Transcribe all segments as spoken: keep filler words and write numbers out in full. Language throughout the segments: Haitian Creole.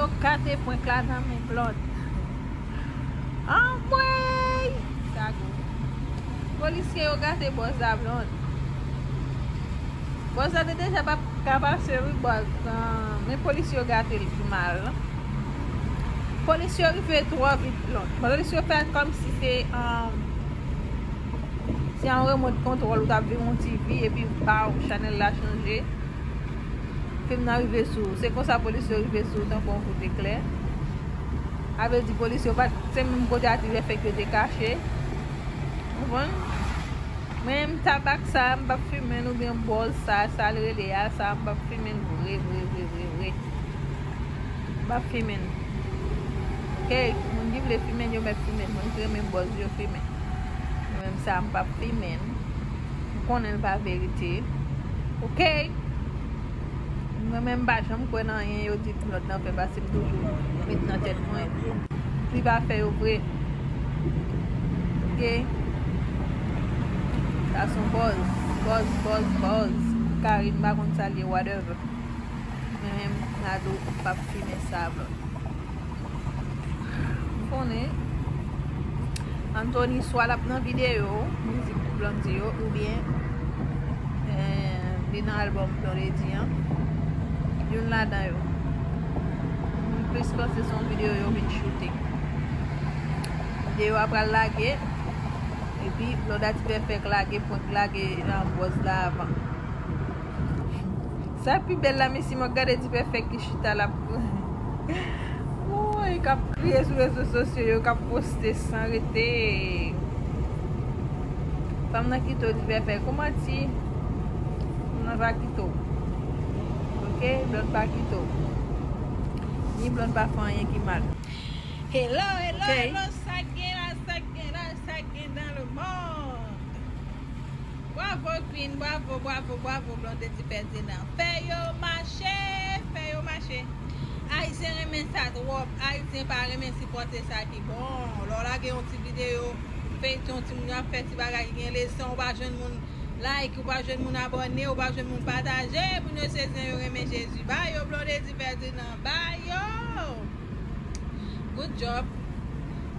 Yo gate prank la nan men Blonde. Anmwey! Sa gou. Polisye yo gate bòz la, Blonde. Bòz la te deja pa ka pase, wi, bòz. Ah, men polisye yo gate l pi mal. Polisye yo rive twò vit, Blonde. Polisye yo fè kòmsi se, ah, se yon remòt kontwòl ou t ap viv yon T V epi, baw, chanèl la chanje. Fim nan rive sou ou. Se konsa polis yo rive sou ou tankou yon kout eklè. Sa vle di polis yo pa t, se menm kote a ti vè fèk yo te kache. Konprann? Mwen menm tabak sa a, m p ap fimen l oubyen bòz sa a, sa l rele a, sa a, m p ap fimen l vre, vre, vre, vre, vre. M p ap fimen l. Oke? Moun ki vle fimen l, yo mèt fimen l. Moun ki renmen bòz, yo fimen l. Mwen menm sa a, m p ap fimen l. M konnen l pa verite. Oke? Mwen menm m pa janm kwè nan anyen yo di Blonde nan fè, paske m toujou met nan tèt mwen li pa fè yo vre. Oke? Sa se yon bòz, bòz, bòz, bòz. Karine, m pa konn sa l ye, whatever. Mwen menm, Nadou, m p ap fimen sa, Blonde. M konnen Anthony swa l ap nan videyo mizik Blondedy yo, oubyen, eh, li nan albòm Blondedy an. Youn ladan yo. M plis panse se yon videyo yo vin choute. Videyo a pral lage, epi Blondedy fè fèk lage, prank lage nan bòz la avan. Sa pi bèl la, mesye, mwen gade Dipèfèk ki chita l ap, woy, k ap kriye sou rezo sosyo yo, k ap poste san rete. Fanm nan kite w, Dipèfèk, ou manti. Fanm nan pa kite w. Oke? Blonde pa kite w. Ni Blonde pa fè anyen ki mal. Hello, hello, oke, hello, sa k gen la, sa k gen la, sa k gen dans le monde. Bravo Queen, bravo, bravo, bravo Blondedy Ferdinand. Fè yo mache, fè yo mache. Ayisyen renmen sa twòp, Ayisyen pa renmen sipòte sa ki bon. Lè w lage yon ti videyo, feyton, timoun yo ap fè ti bagay ki gen leson, ou pa jwenn moun like, ou pa jwenn moun abòne, ou pa jwenn moun pataje, moun yo se zen yo renmen Jezi. Ba yo Blondedy Ferdinand, ba yo! Good job.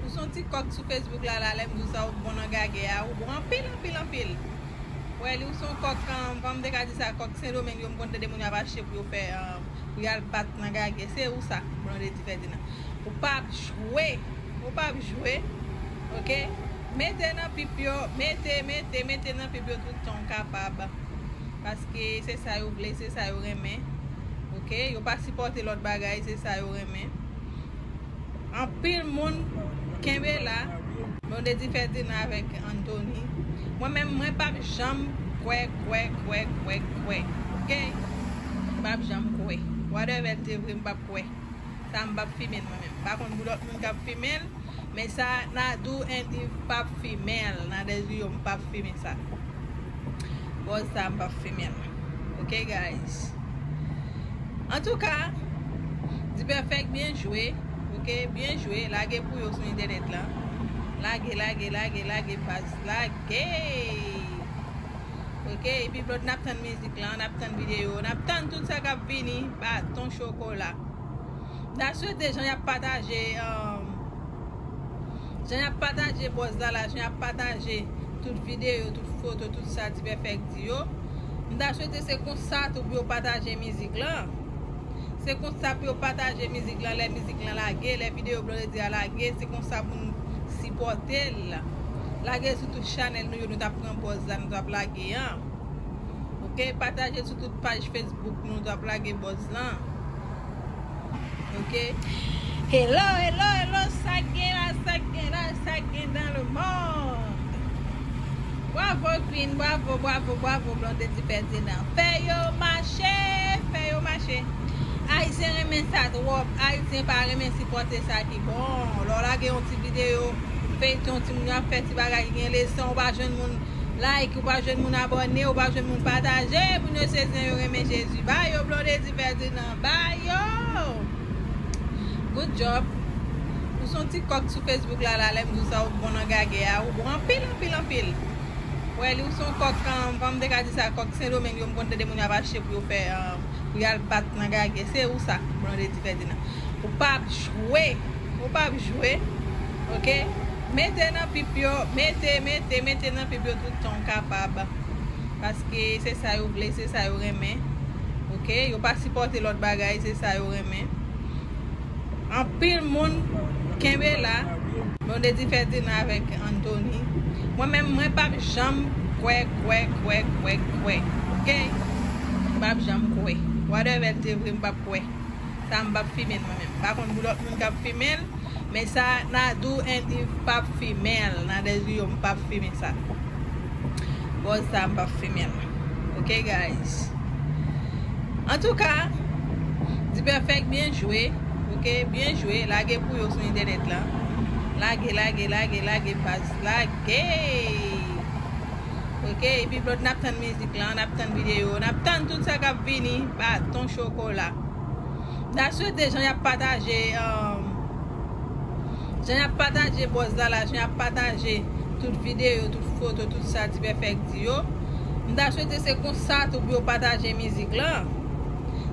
Ou se yon ti kòk sou Facebook la, la, lè m di w sa, ou bon nan gagè a, ou bon anpil, anpil, anpil. Wè, li ou se yon kòk, um, kòman m te ka di sa, kòk Sendomeng yo, m konn tande moun yo ap achte pou yo fè, um, pou y al bat nan gagè. Se ou sa, Blondedy Ferdinand. Ou p ap jwe. Ou p ap jwe. Oke? Mete nan pip yo, mete, mete, mete nan pip yo tout tan w kapab. Paske se sa yo vle, se sa yo renmen. Oke? Yo pa sipòte lòt bagay, se sa yo renmen. Anpil moun kenbe la. Blondedy Ferdinand avèk Anthony. Mwen menm, mwen p ap janm kwè, kwè, kwè, kwè, kwè. Oke? M p ap janm kwè. Whatever l te vre, m p ap kwè. Sa m p ap fimen l mwen menm. M pa konn pou lòt moun k ap fimen l, men sa Nadou and Yves p ap fimen l. Nadège Guillaume p ap fimen sa. Bòz sa m p ap fimen l. Ok, guys. Antouka, Dipèfèk byen jwe. Ok, byen jwe. Lage pou yo sou entènèt lan. Lage, lage, lage, lage, baz. Lage. Ok, epi Blonde, n ap tann mizik lan, n ap tann videyo, n ap tann tout sa k ap vini, baton chokola. M ta swete jan y ap pataje, um, jan y ap pataje bòz la la, jan y ap pataje tout videyo, tout foto, tout sa Dipèfèk di yo. M ta swete se konsa tou pou yo pataje mizik lan. Se konsa pou yo pataje mizik lan, lè mizik lan lage, lè videyo Blondedy a lage, se konsa pou nou sipòte l. Lage sou tout chanèl nou yo, nou t ap pran bòz la, nou t ap lage an. Ok, pataje sou tout paj Facebook nou, nou t ap lage bòz lan. Ok. Hello, hello, hello, sa k gen la, sa k gen la, sa k gen dans le monde. Bravo Queen, bravo, bravo, bravo Blondedy Ferdinand. Fè yo mache, fè yo mache. Ayisyen renmen sa twòp, Ayisyen pa renmen sipòte sa ki bon. Lè w lage yon ti videyo, feyton, timoun yo ap fè ti bagay ki gen leson, ou pa jwenn moun like, ou pa jwenn moun abòne, ou pa jwenn moun pataje, moun yo se zen yo renmen Jezi. Ba yo Blondedy Ferdinand, ba yo! Good job. Ou se yon ti kòk sou Facebook la, la, lè m di w sa, ou bon nan gagè a, ou bon anpil, anpil, anpil. Wè, li ou se yon kòk, um, kòman m te ka di sa, kòk Sendomeng yo, m konn tande moun yo ap achte pou yo fè, um, pou y al bat nan gagè. Se ou sa, Blondedy Ferdinand. Ou p ap jwe. Ou p ap jwe. Oke? Mete nan pip yo. Mete, mete, mete nan pip yo tout tan w kapab. Paske se sa yo vle, se sa yo renmen. Oke? Yo pa sipòte lòt bagay, se sa yo renmen. Anpil moun kenbe la. Blondedy Ferdinand avèk Anthony. Mwen menm, mwen p ap janm kwè, kwè, kwè, kwè, kwè. Oke? M p ap janm kwè. Whatever l te vre, m p ap kwè. Sa m p ap fimen l mwen menm. M pa konn pou lòt moun k ap fimen l, men sa Nadou and Yves p ap fimen l. Nadège Guillaume p ap fimen sa. Bòz sa m p ap fimen l. Oke, guys. Antouka, Dperfect byen jwe. Oke, byen jwe. Lage pou yo sou entènèt lan. Lage, lage, lage, lage, baz. Lage! Oke, epi Blondedy, n ap tann mizik lan, n ap tann videyo, n ap tann tout sa k ap vini, baton chokola. M ta swete jan y ap pataje, um, jan y ap pataje bòz la la, jan y ap pataje tout videyo, tout foto, tout sa Dperfect di yo. M ta swete se konsa tou pou yo pataje mizik lan.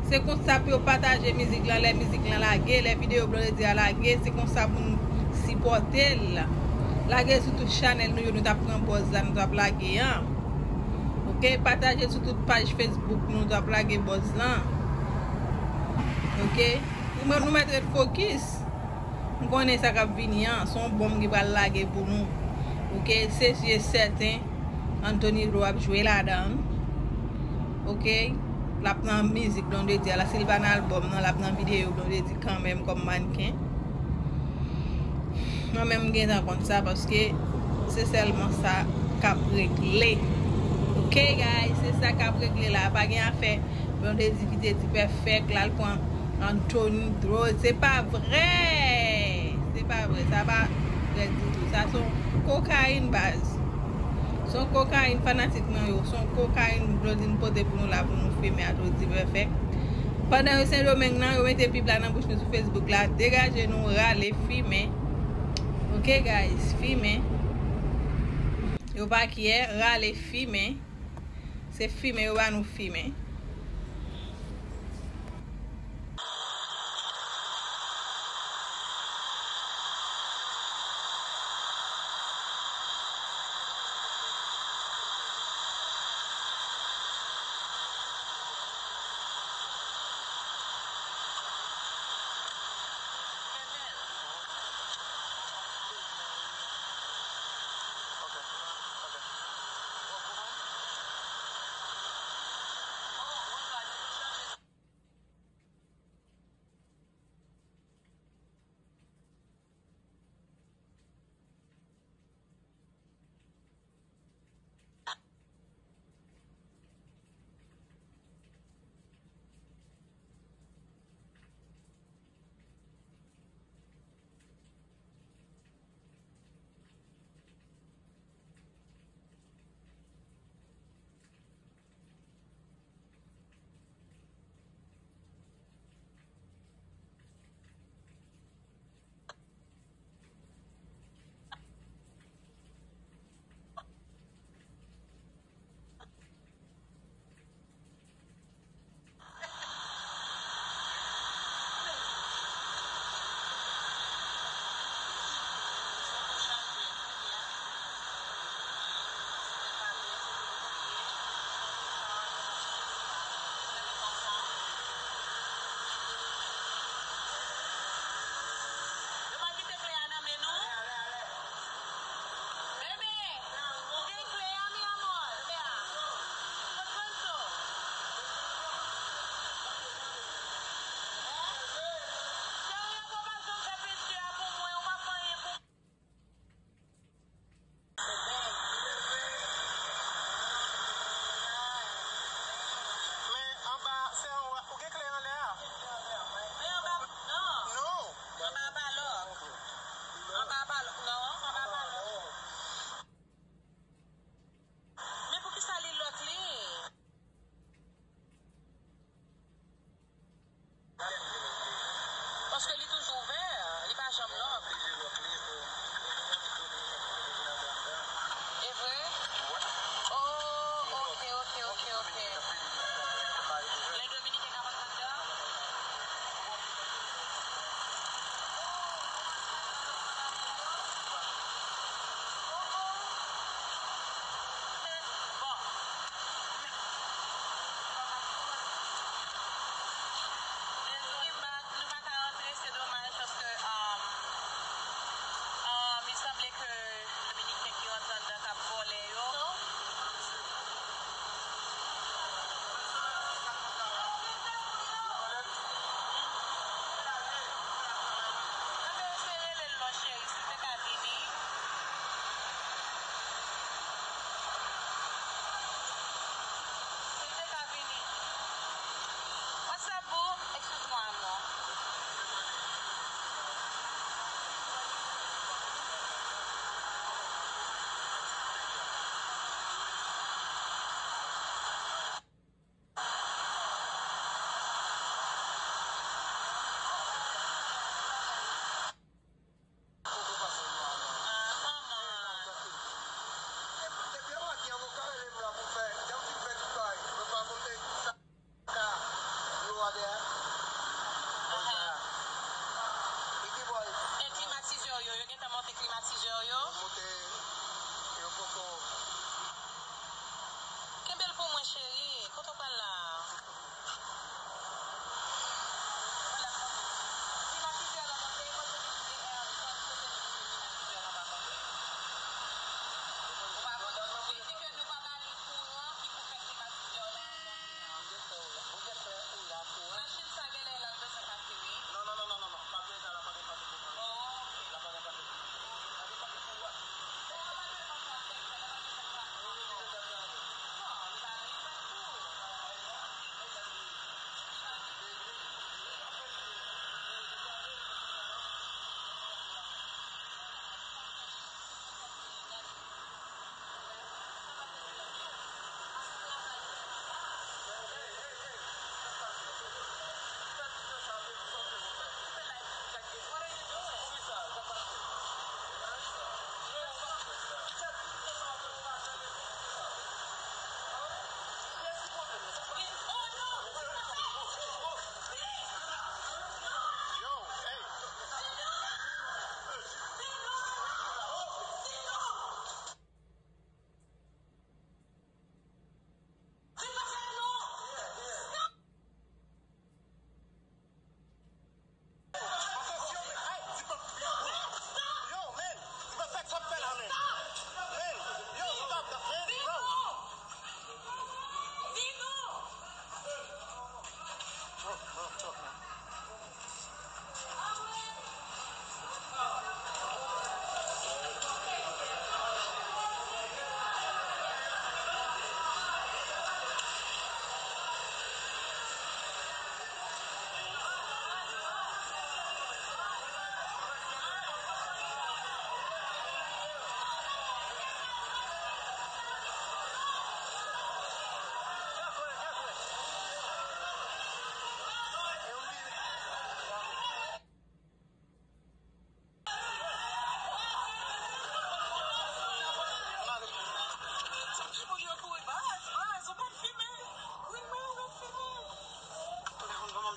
Se konsa pou yo pataje mizik lan, lè mizik lan lage, lè videyo Blondedy a lage, se konsa pou nou sipòte l. Lage l sou tout chanèl nou yo, nou t ap pran bòz la, nou t ap lage an. Oke, pataje l sou tout paj Facebook nou, nou t ap lage bòz lan. Oke, nou, nou mèt ret fokis. M konnen sa k ap vini an, se yon bòm ki pral lage pou nou. Oke, se si e sèten, Anthony Dro ap jwe ladan l. Oke, l ap nan mizik Blondedy a la, si l pa nan albòm nan, l ap nan videyo Blondedy kanmenm kòm mannken. Mwen menm m gentan konn sa paske se sèlman sa k ap regle. Oke, guys, se sa k ap regle la. Pa gen afè Blondedy kite Dperfect, l al pran Anthony Dro. Se pa vre! Se pa vre. Sa pa vre ditou. Sa se yon kokayin, baz. Se yon kokayin, fanatik mwen yo. Se yon kokayin Blondedy pote pou nou la pou nou fimen ak Dperfect. Pandan yo Sendomeng nan, yo mete pip la nan bouch nou sou Facebook la. Degaje nou, rale, fimen. Oke, guys, fimen. Yo pa kyè, rale, fimen. Se fimen yo ba nou fimen.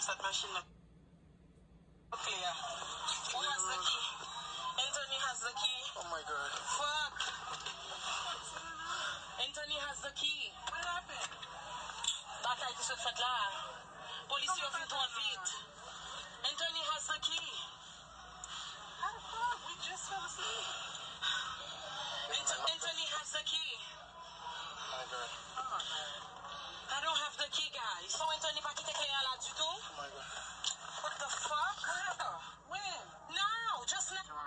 Sèt machin nan. Clear. Who has the key? Anthony has the key. Oh my God. Fuck. Anthony has the key. What happened? Batay ki sot fèt la. Polis yo vin twò vit. Anthony has the key. How the fuck? We just fell asleep. Anthony has the key. Oh my God. I don't have the key, guys. So Anthony pa kite kle a la ditou? Oh my God. What the fuck? How? When? Now, just now.